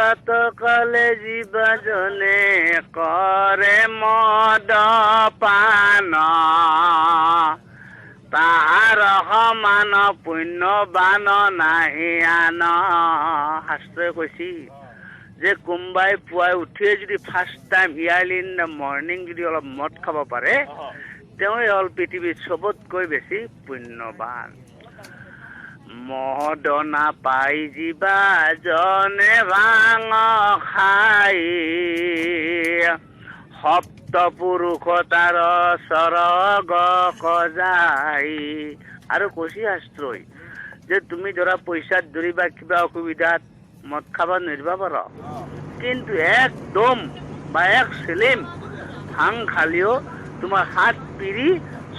প্ৰাত কালে যিবাজনে কৰে মদ পান, তাহাৰ সমান পুণ্যবান নাহি আন। শাস্ত্ৰই কৈছি যে কোনোবাই পুৱাই উঠিয়ে যদি first time early in the morning যদি অলপ মদ খাব পাৰে, তেওঁৱে হ'ল পৃথিৱীত চবতকৈ বেছি পুণ্যবান। মদ নাপাই যিবা জনে ভাং খাই, সপ্ত পুৰুষ তাৰ স্বৰ্গ যায়। আৰু কৈছে শাস্ত্ৰই যে তুমি ধৰা পইচাত ধৰি বা কিবা অসুবিধাত মদ খাব নোৱাৰিব পাৰ, কিন্তু একদম বা এক চিলিম ভাং খালেও তোমাৰ হাত পিৰি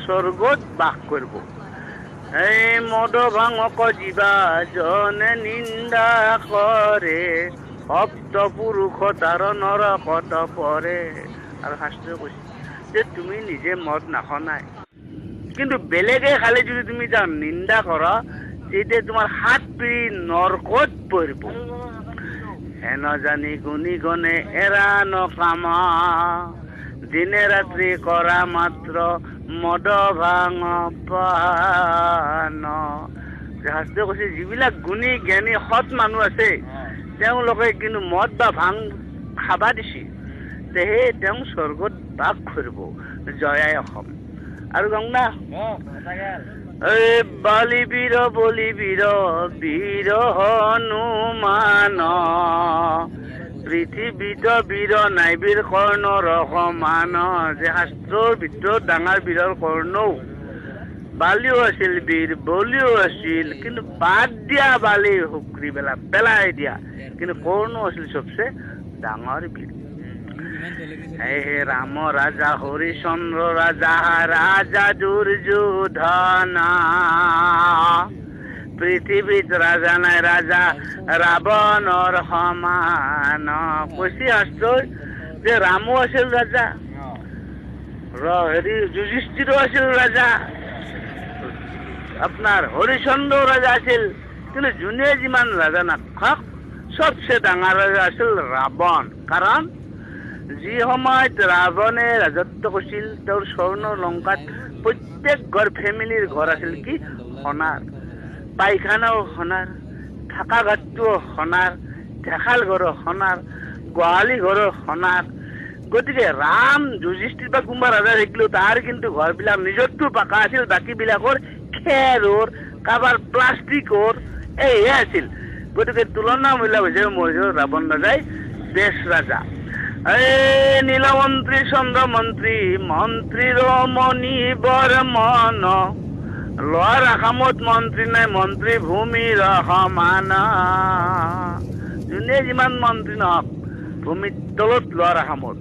স্বৰ্গত বাস কৰিব। এই মদ ভাঙক যিবা জনে নিন্দা কৰে, সপ্ত পুৰুষ তাৰ নৰকত পৰে। আৰু শাস্ত্ৰই কৈছে যে তুমি নিজে মদ নাখনাই, কিন্তু বেলেগে খালে যদি তুমি তাৰ নিন্দা কৰা, তেতিয়া তোমাৰ সাত পিৰি নৰকত পৰিব। হেন জানি গুণী গণে এৰা নকাম, দিনে ৰাত্ৰি কৰা মাত্ৰ মদ ভাং পান। শাস্ত্ৰই কৈছে যিবিলাক গুণী জ্ঞানী সৎ মানুহ আছে, তেওঁলোকে কিন্তু মদ বা ভাং খাবা দিছে, তেহে তেওঁ স্বৰ্গত বাস কৰিব। জয় আই অসম। আৰু গংগা এই বালি বীৰ বলি বীৰ বীৰ হনুমান, পৃথিৱীত বীৰ নাই বীৰ কৰ্ণৰ সমান। যে শাস্ত্ৰৰ ভিতৰত ডাঙৰ বীৰৰ কৰ্ণও, বালিও আছিল বীৰ, বলিও আছিল, কিন্তু বাদ দিয়া বালি শুক্ৰি পেলা পেলাই দিয়া, কিন্তু কৰ্ণ আছিল চবচে ডাঙৰ বীৰ। হে ৰাম ৰাজা হৰিচন্দ্ৰ ৰাজা ৰাজা দুৰ্যোধন, পৃথিৱীত ৰাজা নাই ৰাজা ৰাৱণৰ সমান। কৈছে শাস্ত্ৰই যে ৰামো আছিল ৰাজা, হেৰি যুধিষ্ঠিৰো আছিল ৰাজা, আপোনাৰ হৰিচন্দ্ৰ ৰাজা আছিল, কিন্তু যোনে যিমান ৰাজা নাথাকক, চবচে ডাঙৰ ৰাজা আছিল ৰাৱণ। কাৰণ যি সময়ত ৰাৱণে ৰাজত্ব কৰিছিল, তেওঁৰ স্বৰ্ণ লংকাত প্ৰত্যেক ঘৰ ফেমিলিৰ ঘৰ আছিল কি সোণাৰ, পায়খানাও সোণাৰ, থকা ঘাটটোও সোণাৰ, ঢেখাল ঘৰো সোণাৰ, গোহালি ঘৰো সোণাৰ। গতিকে ৰাম যুধিষ্ঠিৰ বা কোনোবা ৰাজা থাকিলেও তাৰ কিন্তু ঘৰবিলাক নিজৰটো পাকা আছিল, বাকীবিলাকৰ খেৰৰ, কাৰোবাৰ প্লাষ্টিকৰ এইহে আছিল। গতিকে তুলনামূলক হিচাপে মই ৰাৱণ ৰাজাই বেষ্ট ৰাজা। এই নীলমন্ত্ৰী চন্দ্ৰমন্ত্ৰী মন্ত্ৰীৰ মণি বৰ্মন, লোৱাৰ আসামত মন্ত্ৰী নাই মন্ত্ৰী ভূমিৰ সমান। যোনে যিমান মন্ত্ৰী নহওক, ভূমিৰ তলত লোৱাৰ আসামত।